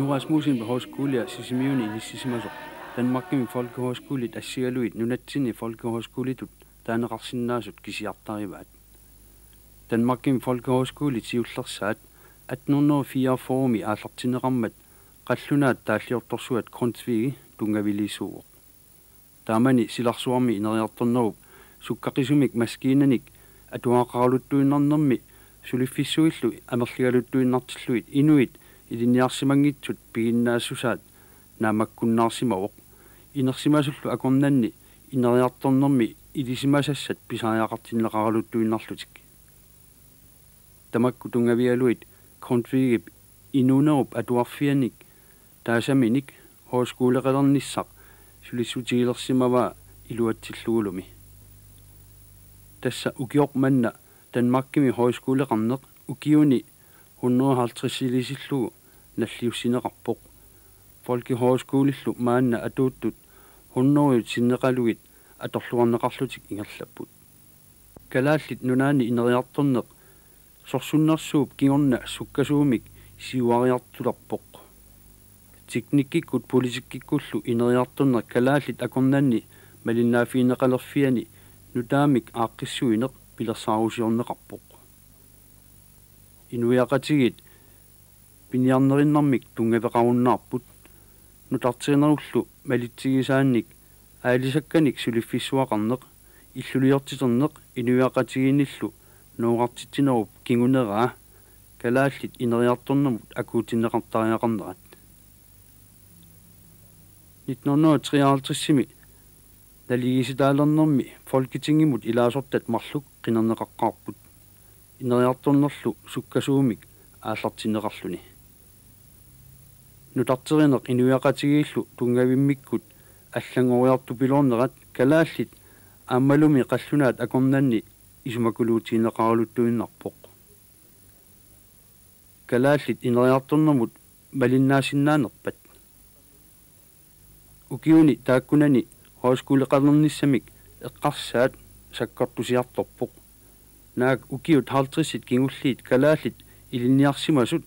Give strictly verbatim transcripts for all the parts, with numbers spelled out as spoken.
Rasmussenip Højskolia Sisimiuni inissisimasoq Danmarkimi Folkehøjskolit assigalugit nunatsinni folkehøjskolitut taaneqarsinnaasut kisiartarivaat. Danmarkimi Folkehøjskolit siullersaat atten hundrede fireogfyrre aallartinneqarmat qallunaat taalliortorsuat Grundtvig tunngaviliisuuvoq. Taamani silarsuarmi ineriartornerup sukkaqisumik maskiinanik atuaqaraluttuinnarnermi suliffissuillu amerligaluttuinnartillugit inuit ilinniarsimanngitsut piginnaassusaat naammakkunnaarsimavoq, inersimasullu akornanni ineriartornermi ilisimasassat pisariaqartinneqaraluttuinnarlutik. Tamakku tunngavigalugit Grundtvigip inuunerup atuarfianik taasaminik højskoleqalernissaq sulissutigilersimavaa iluatsillugulumi. Tassa ukioq manna Danmarkimi højskoleqarneq ukiuni hundrede halvtredsilissillugu nalliussineqarpoq. Folkehøjskolillu maanna atuuttut hundredet sinneqalugit atorluarneqarlutik ingerlapput. Kalaallit Nunaanni ineriartorneq sorsunnersuup kingorna sukkasuumik siuariartulerpoq. Teknikkikkut politikkikkullu ineriartorneq kalaallit akornanni malinnaaffigineqalerfianni nutaamik aaqqissuineq pilersaarusiorneqarpoq. Inuiaqatigiit piniarnerinnarmik tunngaveqarunnaarput. Nutarterinerullu malitsigisaannik aalisakkanik suliffissuaqarneq, illuliortiterneq inuiaqatigiinnillu nooqqartitsinerup kinguneraa kalaallit ineriartornermut akuutinneqartariaqarnerat. Nitten hundrede og treoghalvtredsimi naligiissitaalernermi Folketingimut ilaasortat marluk qinerneqaqqaarput, ineriartornerlu sukkasuumik aallartinneqarluni. Nutarterineq inuiaqatigiillu tunngavimmikkut allanngoriartupiloornerat kalaallit aammalumi qallunaat akornanni isumakuluutigineqaralutuinnarpoq. Kalaallit ineriartornermut malinnaasinnaanerpat. Ukiuni taakkunani højskoleqalernissamik eqqarsaat sakkortusiartorpoq. Naak ukiut halvtredsit kingulliit kalaallit ilinniarsimasut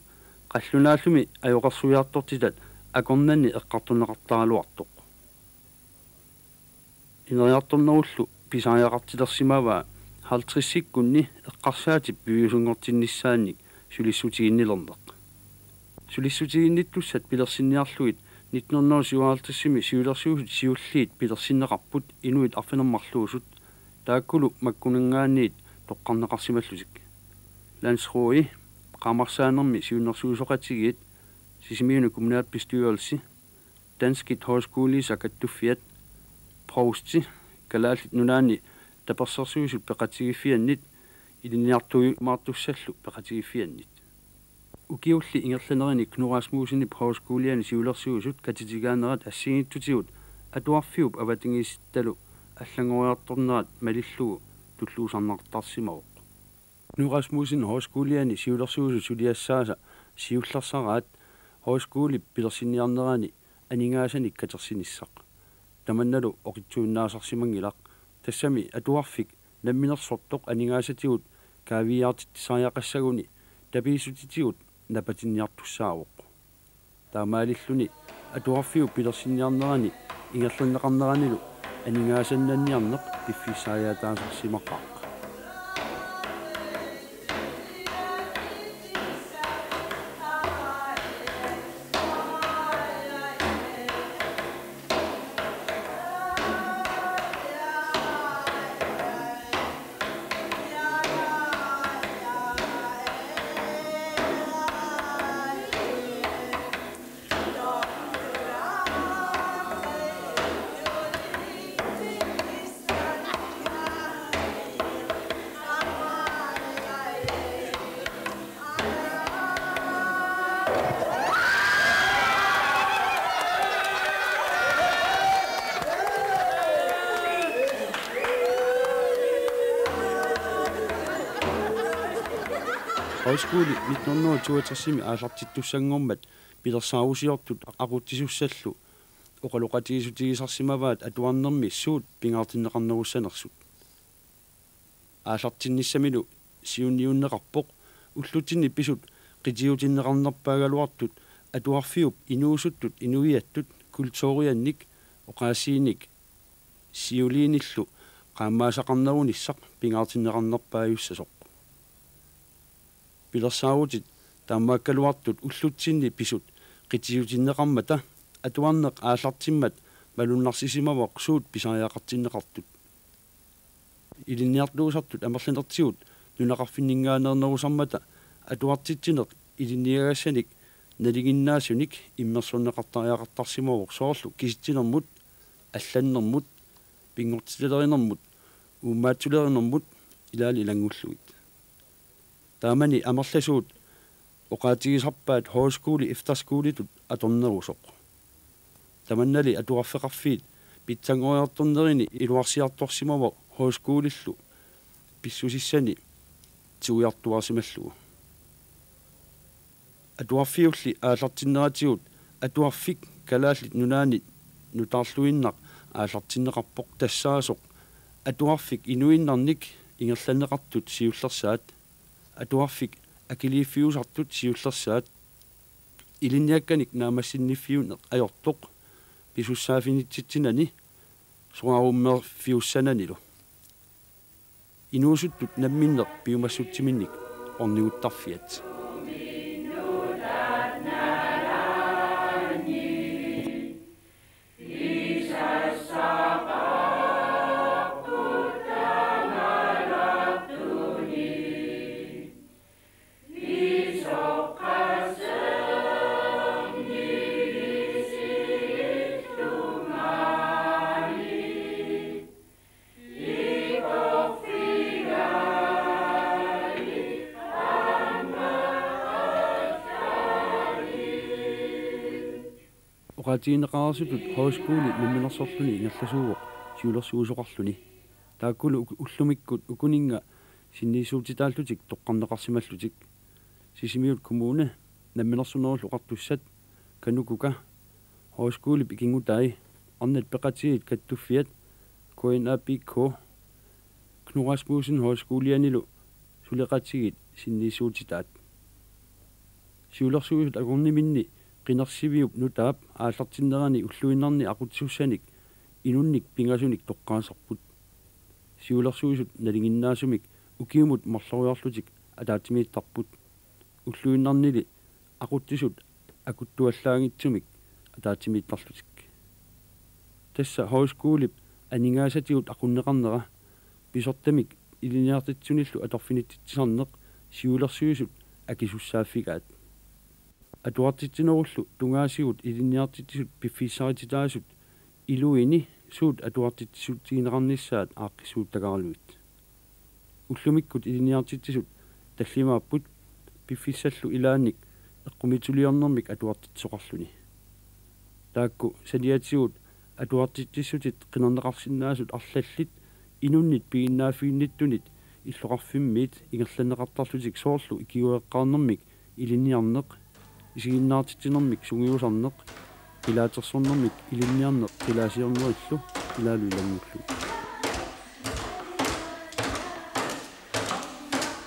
qallunaallumi ajoqersuiartortitat akornanni eqqartorneqartaraluartoq. Ineriartornerullu pisariaqartilersimavaa halvtredsikkunni eqqarsaatip piviusunngortinnissaannik sulissutiginnilerneq. Sulissutiginnittussat pilersinniarlugit nitten hundrede og syvoghalvtredsimi siulersuisut siulliit pilersinneqarput inuit arfineq-marluusut, taakkulu makkunanngaanniit toqqarneqarsimallutik. Landsrådi, qaamarsaanermi siunnersuisoqatigiit, Sisimiuni kommunalbestyrelse, danskit højskolisat kattuffiat, provsti, Kalaallit Nunaanni tapersersuisut peqatigiiffiannit, ilinniartuimaartussallu peqatigiiffiannit. Ukiulli ingerlanerini Knud Rasmussenip Højskoliani siulersuisut katitikaanerat assigiinngitsutigut atuarfiup avatangiisittalu allanngoriartornerat malillugu tulluusarneqartarsimavoq. Knud Rasmussen Højskoliani siulersuisut suliassaasa siullersaraat højskolip pilersinniarnerani aningaasanik katersinissaq. Tamannalu oqitsuinnaasarsimanngilaq, tassami atuarfik namminersortoq aningaasatigut kaaviiaartitsisariaqassaguni tapiissutitigut napatinniartussaavoq. Taamaalilluni atuarfiup pilersinniarnerani ingerlanneqarneranilu aningaasannanniarneq piffissaajaataasarsimaqaaq. Højskoli nitten hundrede og toogtresimi aallartittussanngormat pilersaarusiortut aqutsisussallu oqaloqatigiissutigisarsimavaat atuarnermi suut pingaartinneqarnerussanersut. Aallartinnissamilu siunniunneqarpoq ullutsinni pisut qitiutinneqarnerpaagaluartut Atuarfiup inuusuttut inuiattut kulturiannik oqaasiinik siuliinillu qaammaasaqarnerunissaq pingaartinneqarnerpaajussasoq. Pilersaarutit taamaakkaluartut ullutsinni pisut qitiutinneqarmata atuarneq aallartimmat malunnarsisimavoq suut pisariaqartinneqartut. Ilinniartuusartut amerlanertigut nunaqarfinninngaanneernerusarmata atuartitsineq ilinniagassanik nalinginnaasunik immersorneqartariaqartarsimavoq soorlu kisitsinermut, allannermut, pinngortitalerinermut, uummaatsulerinermut ilaanni ilanngullugit. Taamani amerlasuut oqaatigisarpaat højskole efterskolitut atornerusoq. Tamannali atuarfeqarfiit pitsanngoriartornerini iluarsiartorsimavoq højskolillu pissusissani tigujartuarsimallugu. Atuarfiulli aallartinneratigut atuarfik Kalaallit Nunaanni nutaarluinnaq aallartinneqarpoq tassaasoq atuarfik inuinnarnik ingerlanneqartut siullersaat, atuarfik akiliiffiusartut siullersaat, ilinniakkanik naammassinniffiuneq ajortoq pisussaaffigitsinani soraarummerfiussananilu. Inuusuttut namminneq piumassutsiminnik orniguttarfiat. Oqaatigineqareersutut højskole namminersorluni ingerlasuuvoq siulersuisoqarluni. Taakkulu uk-, ullumikkut ukuninnga sinniisuutitaallutik toqqarneqarsimallutik. Sisimiut Kommune, Namminersornerullu Oqartussat, KANUKOKA, højskolip ikinngutai, arnat peqatigiit kattuffiat, K N A P K, Knud Rasmussen Højskolianilu suleqatigiit sinniisuutitaat. Siulersuisut akornimiinni qinersiviup nutaap aallartinnerani ulluinnarni aqutsisussanik inunnik pingasunik toqqaasarput. Siulersuisut nalinginnaasumik ukiumut marloriarlutik ataatsimiittarput. Ulluinnarnili aqutsisut akuttuallaanngitsumik ataatsimiittarlutik. Tassa højskolip aningaasatigut aqunneqarnera pisortamik ilinniartitsisunillu atorfinitsitsisarneq siulersuisut akisussaaffigaat. Atuartitsinerullu tungaasigut ilinniartitsisut piffissarititaasut iluini suut atuartitsissutigineqarnissaat aaqqissuuttagaralugit. Ullumikkut ilinniartitsisut tallimaapput piffissallu ilaannik eqqumiitsuliornermik atuartitsisoqarluni. Taakku saniatigut atuartitsissutit qinerneqarsinnaasut arlallit inunnit piginnaaffiginnittunit illoqarfimmiit ingerlanneqartarlutik soorlu ikiueqqaarnermik ilinniarneq, isiginnaartitsinermik sungiusarneq, qilaatersornermik ilinniarneq qilaasiornerillu ilaalu ilanngullugit.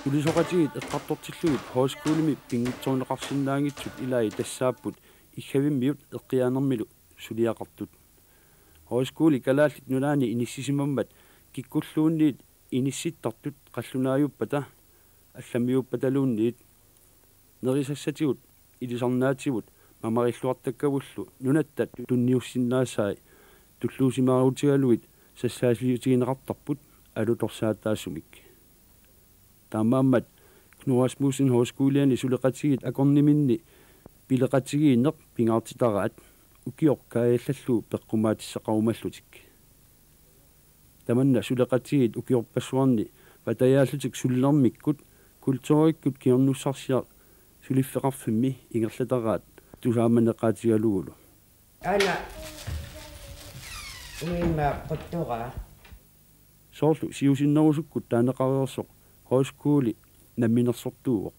Sulisoqatigiit eqqartortillugit højskolimi pinngitsoorneqarsinnaanngitsut ilai tassaapput Iggavimmiut eqqiaanermilu suliaqartut. Højskole Kalaallit Nunaanni inissisimammat kikkulluunniit inissittartut qallunaajuppata allammiuppataluunniit nerisassatigut ilisarnaatigut mamarilluartakkavullu nunatta tunniussinnaasai tulluusimaarutigalugit sassaasiutigineqartarput alutorsaataasumik. Taamaammat Knud Rasmussen Højskoliani suleqatigiit akornimiinni pileqatigiinneq pingaartitaraat ukioq kaajallallugu peqqumaatissaqarumallutik. Tamanna suleqatigiit ukiorpassuarni patajaallutik sulinermikkut kulturikkut kingornussarsiaq suliffeqarfimmi ingerlataraat tusaamaneqaatigalugulu. Aana uima qutturaa. Soorlu siusinnerusukkut taaneqareersoq højskole namminersortuuvoq.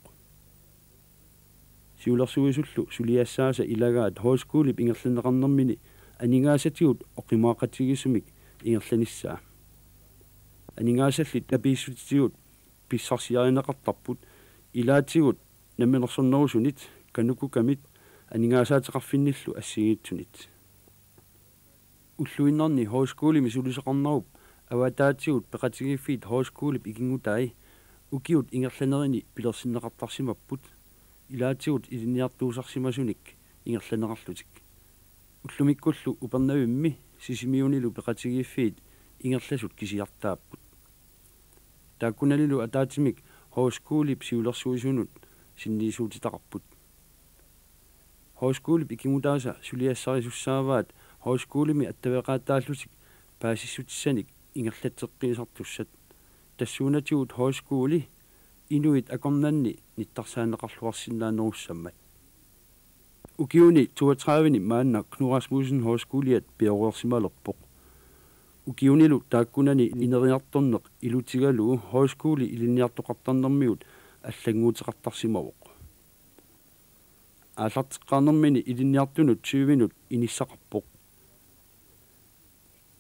Siulersuisullu suliassaasa ilagaat højskolip ingerlanneqarnermini aningaasatigut oqimaaqatigiissumik ingerlanissaa. Aningaasallit tapiissutitigut pissarsiarineqartarput ilaatigut namminersornerusunit KANUKOKA-mit aningaasaateqarfinnillu assigiitsunit. Ulluinnarni højskolimi sulisaqarnerup avataatigut peqatigiiffiit højskolip ikinngutai ukiut ingerlanerini pilersinneqartarsimapput, ilaatigut ilinniartuusarsimasunik ingerlanneqarlutik. Ullumikkullu Upernavimmi Sisimiunilu peqatigiiffiit ingerlasut kisiartaapput. Taakkunanilu ataatsimik højskolip siulersuisunut sinniisuutitaqarput. Højskolip ikinngutaasa suliassarisussaavaat højskolimi attaveqaataallutik paasissutissanik ingerlatseqqiisartussat. Tassuunatigut højskoli inuit akornanni nittarsaaneqarluarsinnaanerussammat. Ukiuni toogtredive-ni maanna Knud Rasmussen Højskoliat peereersimalerpoq. Ukiunilu taakkunani ineriartorneq ilutigalugu højskoli ilinniartoqartarnermigut allannguuteqartarsimavoq. Aallarteqqaarnermini ilinniartunut tyvenut inissaqarpoq.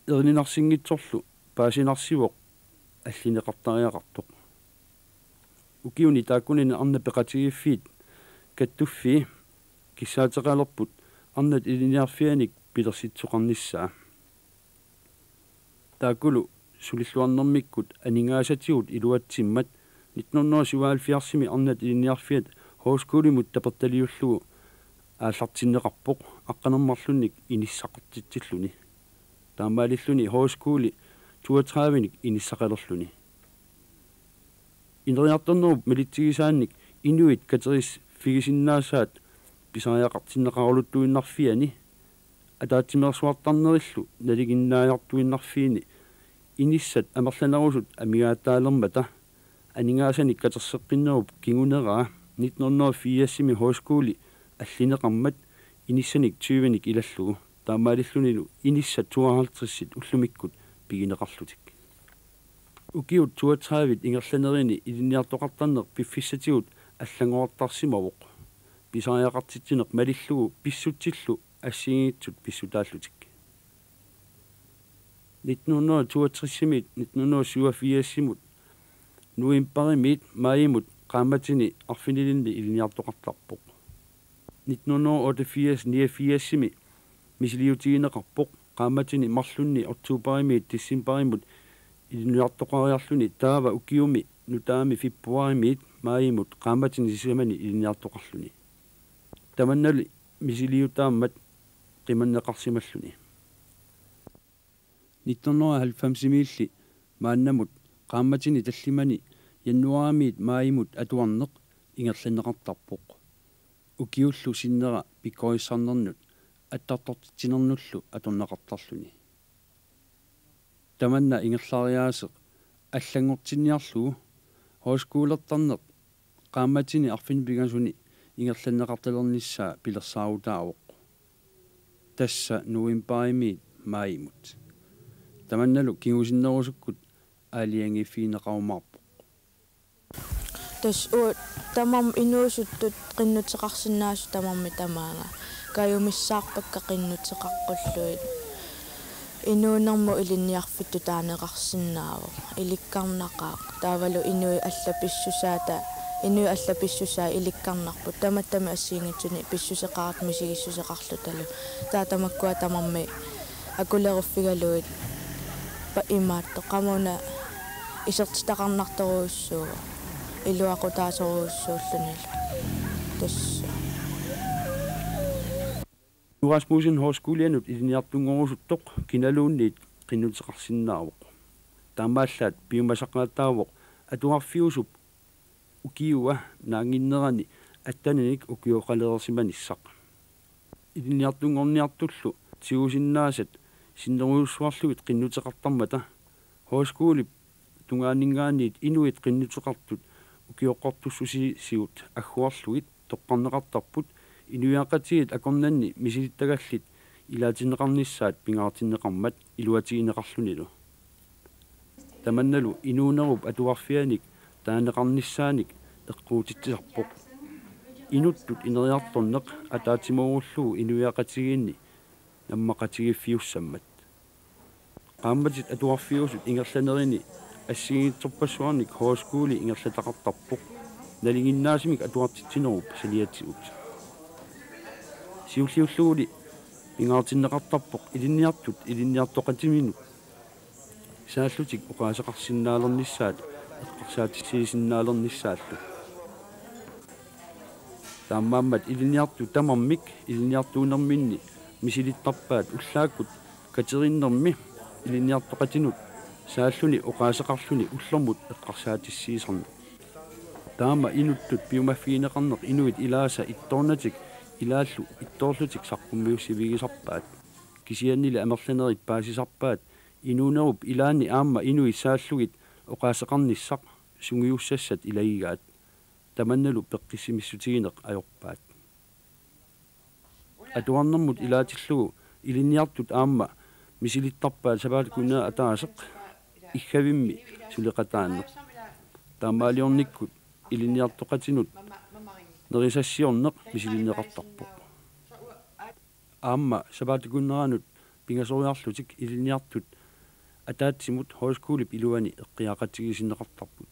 Erininarsinngitsorlu paasinarsivoq allineqartariaqartoq. Ukiuni taakkunani arnat peqatigiiffiit kattuffii kissaateqalerput arnat ilinniarfiannik pilersitsoqarnissaa. Taakkulu sulilluarnermikkut aningaasatigut iluatsimmat nitten hundrede syvoghalvfjerds-imi arnat ilinniarfiat højskolimut tapertaliullugu aallartinneqarpoq aqqaneq-marlunnik inissaqartitsilluni. Taamaalilluni højskoli toogtredive-nik inissaqalerluni. Ineriartornerup malitsigisaannik inuit katerfigisinnaasat pisariaqartinneqaraluttuinnarfianni ataatsimeersuartarnerillu nalinginnaajartuinnarfiini inissat amerlanerusut amigaataalermata aningaasanik katerseqqinnerup kinguneraa nitten hundrede firs-imi højskoli allineqarmat inissanik tyvenik ilallugu, taamaalillunilu inissat tooghalvtreds-it ullumikkut pigineqarlutik. Ukiut toogtredive-it ingerlanerini ilinniartoqartarneq piffissatigut allanngorartarsimavoq, pisariaqartitsineq malillugu pissutsillu assigiinngitsut pissutaallutik. Nitten hundrede toogtres-imiit nitten hundrede syvogfirs-imut novembarimiit maajimut qaammatini arfinilinni ilinniartoqartarpoq. Nitten hundrede otteogfirs niogfirs-imi misiliutigineqarpoq qaammatini marlunni oktobarimiit decembarimut ilinniartoqariarluni, taava ukiumi nutaami februarimiit maajimut qaammatini sisamani ilinniartoqarluni. Tamannali misiliutaammat qimanneqarsimalluni. Nitten hundrede og halvfems-imiilli maannamut qaammatini tallimani januaarimiit maajimut atuarneq ingerlanneqartarpoq. Ukiullu sinnera pikkorissarnernut attartortitsinernullu atorneqartarluni. Tamanna ingerlariaaseq allanngortinniarlugu højskolertarneq qaammatini arfineq-pingasuni ingerlanneqartalernissaa pilersaarutaavoq. Tassa novembarimiit maajimut. Tamannalu kingusinnerusukkut aalajangiiffigineqarumaarpoq. Tassa uagut tamarmik inuusuttut qinnuteqarsinnaasut tamarmik tamaanga. Kajumissaarpakka qinnuteqaqqullugit. Inuunermut ilinniarfittut taaneqarsinnaavoq. Ilikkarnaqaaq. Taavalu inuit allat pissusaata, inuit allat pissusaat ilikkarnarput. Tamattami assigiinngitsunik pissuseqartut misigissuseqarlutalu. Taava tamakkua tamarmik akuleruffigalugit pa-, imaattoq qamuuna isertitaqarnartorujussuuvoq. Iluaqutaasorujussuullunilu. Tassa. Rasmussen Højskolianut ilinniartunngorusuttoq kinaluunniit qinnuteqarsinnaavoq. Taamaallaat piumasaqaataavoq atuarfiusup ukiua naannginnerani atteninik ukioqalereersimanissaq. Ilinniartunngorniartullu tigusinnaasat sinnerujussuarlugit qinnuteqartarmata højskolip tungaaninngaanniit inuit qinnuteqartut ukioqqortussusigut agguarlugit toqqarneqartarput inuiaqatigiit akornanni misilittagallit ilaatinneqarnissaat pingaartinneqarmat iluatigineqarlunilu. Tamannalu inuunerup atuarfianik taaneqarnissaanik eqquutitsisarpoq. Inuttut ineriartorneq ataatsimoorullugu inuiaqatigiinni nammaqatigiiffiussammat. Qaammatit atuarfiusut ingerlanerini assigiinngitsorpassuarnik højskoli ingerlataqartarpoq nalinginnaasumik atuartitsinerup saniatigut. Siulliulluguli pingaartinneqartarpoq ilinniartut ilinniartoqatiminut saallutik oqaaseqarsinnaalernissaat eqqarsaatissiisinnaalernissaallu. Taamaammat ilinniartut tamarmik ilinniartuunerminni misilittarpaat ullaakkut katerinnermi ilinniartoqatinut saalluni oqaaseqarluni ullormut eqqarsaatissiisarneq. Taama inuttut piumaffigineqarneq inuit ilaasa ittoornatik ilaallu ittoorlutik saqqummiussivigisarpaat. Kisiannili amerlanerit paasisarpaat inuunerup ilaani aamma inuit saallugit oqaaseqarnissaq sungiussassat ilagigaat. Tamannalu peqqissimissutigineq ajorpaat. Atuarnermut ilaatillugu ilinniartut aamma misilittarpaat sapaatip akunnera ataaseq iggavimmi suleqataaneq. Taamaaliornikkut ilinniartoqatinut nerisassiorneq misilinneqartarpoq. Aamma sapaatip akunneranut pingasoriarlutik ilinniartut ataatsimut højskolip iluani eqqiaaqatigiissinneqartarput.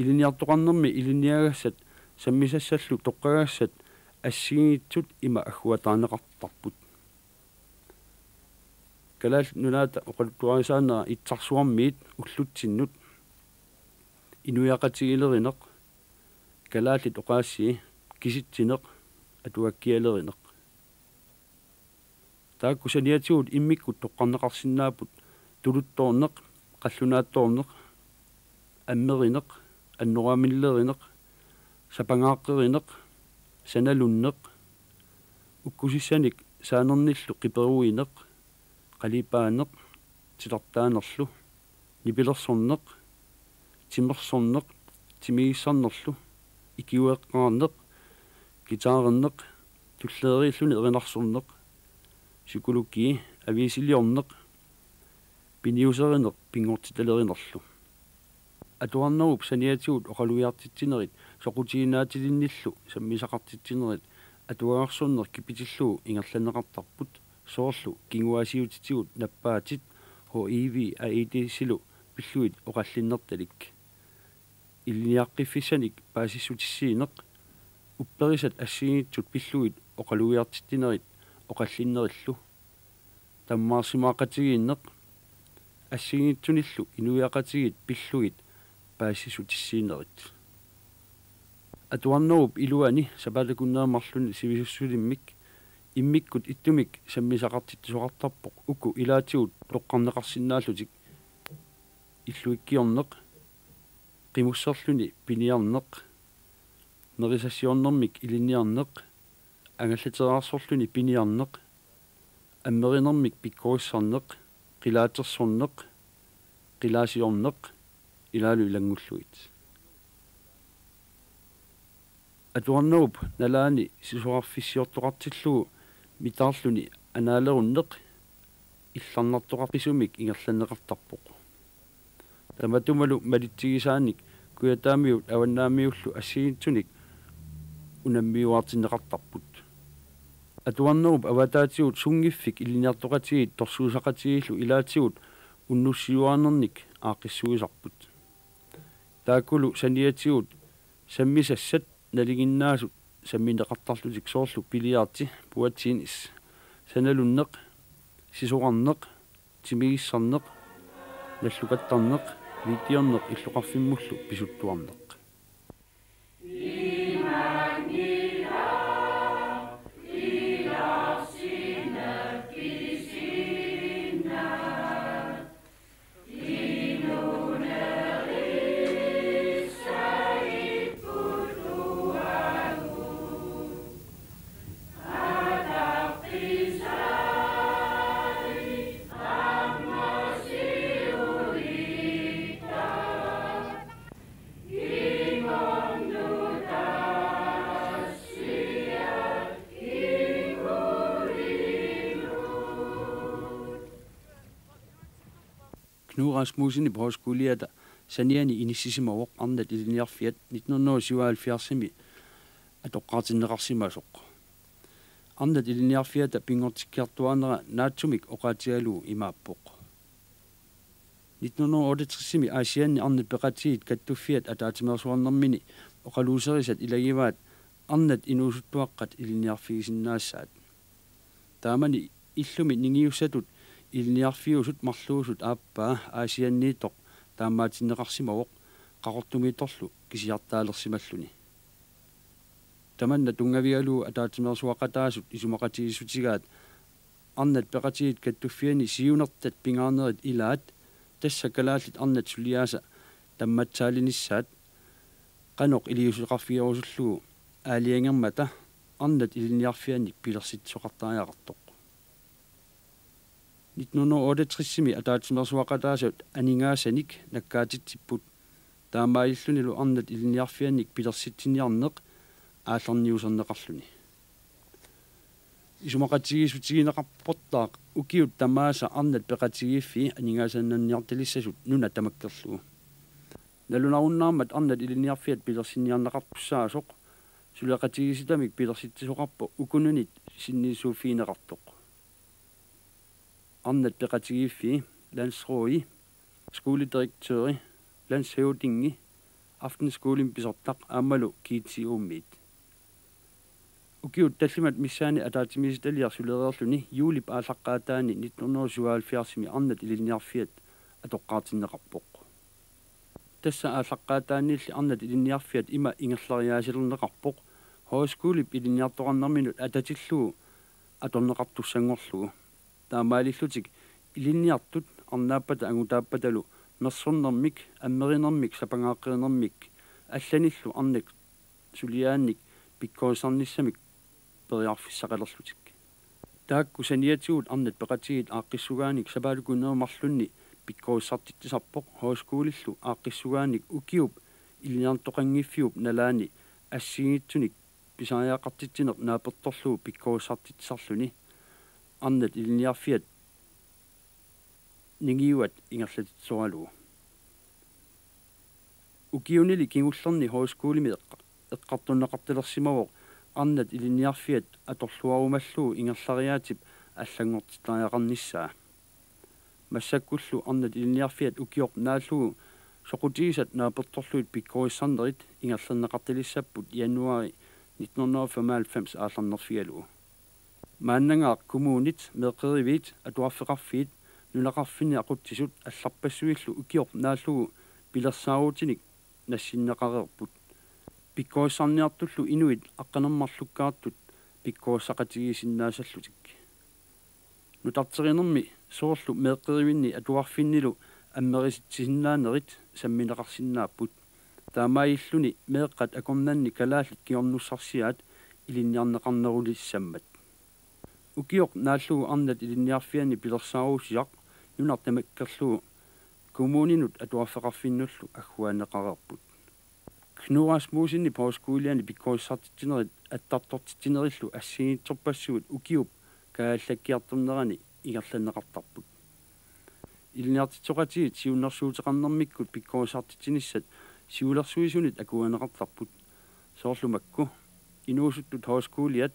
Ilinniartoqarnermi ilinniagassat sammisassallu toqqagassat assigiinngitsut ima agguataarneqartarput. Kalaallit Nunaata oqaluttuarisaanera itsarsuarmiit ullutsinnut inuiaqatigilerineq, kalaallit oqaasii kisitsineq atuakkialerineq. Taakku saniatigut immikkut toqqarneqarsinnaapput tuluttoorneq, qallunaattoorneq, ammerineq, annoraamillerineq, sapangaaqqerineq, sanalunneq, ukkusissanik saanernillu qiperuineq, qalipaaneq, titartaanerlu, nipilersorneq, timersorneq, timigissarnerlu, ikiueqqaarneq, guitarinneq, tulleriilluni erinarsorneq, psykologi, aviisiliorneq, piniuserineq pinngortitalerinerlu. Atuarnerup saniatigut oqalugiartitsinerit soqutiginaatsilinnillu sammisaqartitsinerit atuagarsorneq kipitillugu ingerlanneqartarput, soorlu kinguaassiuutitigut nappaatit, H I V, AIDS-ilu pillugit oqallinnertalik. Ilinniaqqiffissanik paasissutissiineq, upperisat assigiinngitsut pillugit oqalugiartitsinerit oqallinnerillu, tammaarsimaaqatigiinneq, assigiinngitsunillu inuiaqatigiit pillugit paasissutissiinerit. Atuarnerup iluani sapaatip akunneri marlunni sivisussulimmik immikkut ittumik sammisaqartitsisoqartarpoq uku ilaatigut toqqarneqarsinnaallutik: illuikkiorneq, qimusserluni piniarneq, nerisassiornermik ilinniarneq, angallateerarsorluni piniarneq, ammerinermik pikkorissarneq, qilaatersorneq, qilaasiorneq ilaalu ilanngullugit. Atuarnerup nalaani sisorarfissiortoqartillugu mitaarluni anaalerunneq illarnartoqarfisumik ingerlanneqartarpoq. Tamatumalu malitsigisaanik Kujataamiut avannaamiullu assigiinngitsunik unammiuaartinneqartarput. Atuarnerup avataatigut sunngiffik ilinniartoqatigiit torsuusaqatigiillu ilaatigut unnussiuaarnernik aaqqissuisarput. Taakkulu saniatigut sammisassat nalinginnaasut sammineqartarlutik, soorlu biliardi, bordtennis, sanalunneq, sisorarneq, timigissarneq, nallukattarneq, videorneq illoqarfimmullu pisuttuarneq. Knud Rasmussenip højskoliata saniani inissisimavoq arnat ilinniarfiat nitten hundrede og syvoghalvfjerdsimi atoqqaartinneqarsimasoq. Arnat ilinniarfiata pinngortikkiartuaarnera naatsumik oqaatigalugu imaappoq: Nitten hundrede og otteogtresimi Aasianni arnat peqatigiit kattuffiat ataatsimeersuarnermini oqaluuserisat ilagivaat arnat inuusuttuaqqat ilinniarfigisinnaassaat. Taamani illumi ningiussatut ilinniarfiusut marluusut aappaa Aasianniittoq taammaatinneqarsimavoq Qaqortumiittorlu kisiartaalersimalluni. Tamanna tunngavigalugu ataatsimeersuaqataasut isumaqatigiissutigaat arnat peqatigiit kattuffianni siunertat pingaarnerit ilaat, tassa kalaallit arnat suliaasa tammatsaalinissaat, qanoq iliuuseqarfigerusullugu aalajangermata arnat ilinniarfiannik pilersitsisoqartariaqartoq. Nitten hundrede og otteogtres-imi ataatsimeersuaqataasut aningaasanik nakkaatitsipput, taamaalillunilu arnat ilinniarfiannik pilersitsiniarneq aallarniuserneqarluni. Isumaqatigiissutigineqarportaaq ukiut tamaasa arnat peqatigiiffii aningaasanarniartalissasut nuna tamakkerlugu. Nalunarunnaarmat arnat ilinniarfiat pilersinniarneqartussaasoq suleqatigiissitamik pilersitsisoqarpoq ukununit sinniisuuffigineqartoq. Arnat peqatigiiffii, landsrådi, skoledirektøri, landshøvdingi, aftenskolen pisortaq aammalu G T O-miit. Ukiut tallimat missaanni ataatsimiititaliaq sulereerluni juulip aallaqqaataani nitten hundrede syvoghalvfjerds-imi arnat ilinniarfiat atoqqaartinneqarpoq. Tassa aallaqqaataaniilli arnat ilinniarfiat ima ingerlariaasilerneqarpoq højskolip ilinniartoqarnerminut atatillugu atorneqartussanngorlugu. Taamaalillutik ilinniartut arnaappata angutaappatalu mersornermik, ammerinermik, sapangaaqqerinermik allanillu arnat suliaannik pikkorissarnissamik periarfissaqalerlutik. Taakku saniatigut arnat peqatigiit aaqqissugaanik sapaatip akunneri marlunni pikkorissartitsisarpoq højskolillu aaqqissugaanik ukiup ilinniartoqanngiffiup nalaani assigiinngitsunik pisariaqartitsineq naapertorlugu pikkorissartitsisarluni arnat ilinniarfiat ningiuat ingerlatitsisoralugu. Ukiunili kingullerni højskolimi eqqa-, eqqartorneqartalersimavoq arnat ilinniarfiat atorluarumallugu ingerlariaatip allanngortittariaqarnissaa. Massakkullu arnat ilinniarfiat ukioq naallugu soqutigisat naapertorlugit pikkorissarnerit ingerlanneqartalissapput januaari nitten hundrede og femoghalvfems aallarnerfigalugu. Maannangaaq kommunit, meeqqeriviit, atuarfeqarfiit, nunaqarfinni aqutsisut allarpassuillu ukioq naallugu pilersaarutinik nassinneqareerput. Pikkorissarniartullu inuit aqqaneq-marlukkaartut pikkorissaqatigiissinnaasallutik. Nutarterinermi soorlu meeqqerivinni atuarfinnilu ammerisitsisinnaanerit sammineqarsinnaapput. Taamaalilluni meeqqat akornanni kalaallit kingornussarsiaat ilinniarneqarnerulissammat. Ukioq naallugu arnat ilinniarfianni pilersaarusiaq nunarput tamakkerlugu kommuninut atuarfeqarfinnullu agguaanneqareerput. Knud Rasmussenip højskoliani pikkorissartitsinerit attartortitsinerillu assigiinngitsorpassuit ukiup kaajallakkiartornerani ingerlanneqartarput. Ilinniartitsisoqatigiit siunnersuuteqarnermikkut pikkorissartitsinissat siulersuisunit akuerineqartarput. Soorlu makku inuusuttut højskoliat,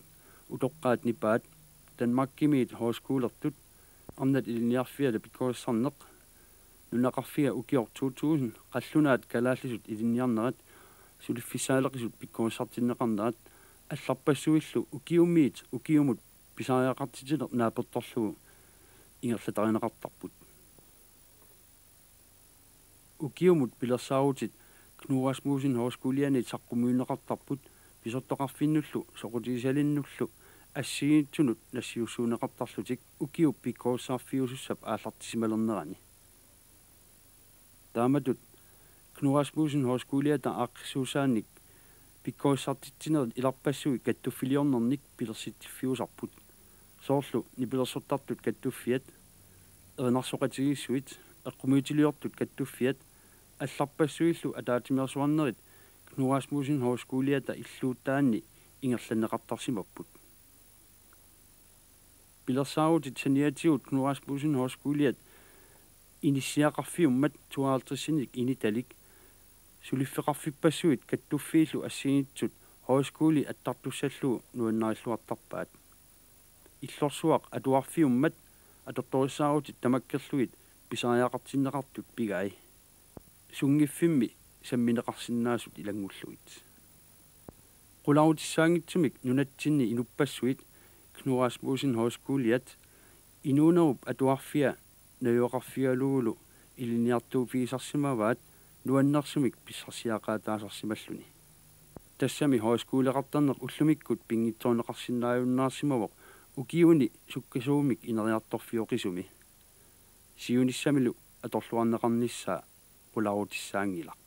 utoqqaat nipaat, Danmarkimiit højskolertut, arnat ilinniarfiata pikkorissarneq, nunaqarfiga ukioq to tusind, qallunaat kalaallisut ilinniarnerat, suliffissaaleqisut pikkorissartinneqarnerat, allarpassuillu ukiumiit ukiumut pisariaqartitsineq naapertorlugu ingerlatarineqartarput. Ukiumut pilersaarutit Knud Rasmussen Højskolianiit saqqummiunneqartarput, pisortaqarfinnullu soqutigisalinnullu assigiinngitsunut nassiussuunneqartarlutik ukiup pikkorissarfiusussap aallartisimalernerani. Taamatut Knud Rasmussen Højskoliata aaqqissuussaannik pikkorissartitsinerit ilarpassui kattuffiliornernik pilersitsiffiusarput. Soorlu nipilersortartut kattuffiat, erinarsoqatigiissuit, eqqumiitsuliortut kattuffiat, allarpassuillu ataatsimeersuarnerit Knud Rasmussen Højskoliata illuutaanni ingerlanneqartarsimapput. Pilersaarutit saniatigut Knud Rasmussen Højskoliat inissiaqarfiummat tooghalvtredsinik initalik suliffeqarfippassuit kattuffiillu assigiinngitsut højskoli attartussallugu nuannarilluartarpaat. Illorsuaq atuarfiummat atortorissaarutit tamakkerlugit pisariaqartinneqartut pigai, sunngiffimmi sammineqarsinnaasut ilanngullugit. Qularutissaanngitsumik nunatsinni inuppassuit Knud Rasmussen Højskoliat inuunerup atuarfia najugaqarfigalugulu ilinniartuuffigisarsimavaat nuannersumik pissarsiaqaataasarsimalluni. Tassami højskoleqartarneq ullumikkut pinngitsoorneqarsinnaajunnaarsimavoq ukiuni sukkasuumik ineriartorfioqisumi. Siunissamilu atorluarneqarnissaa qularutissaanngilaq.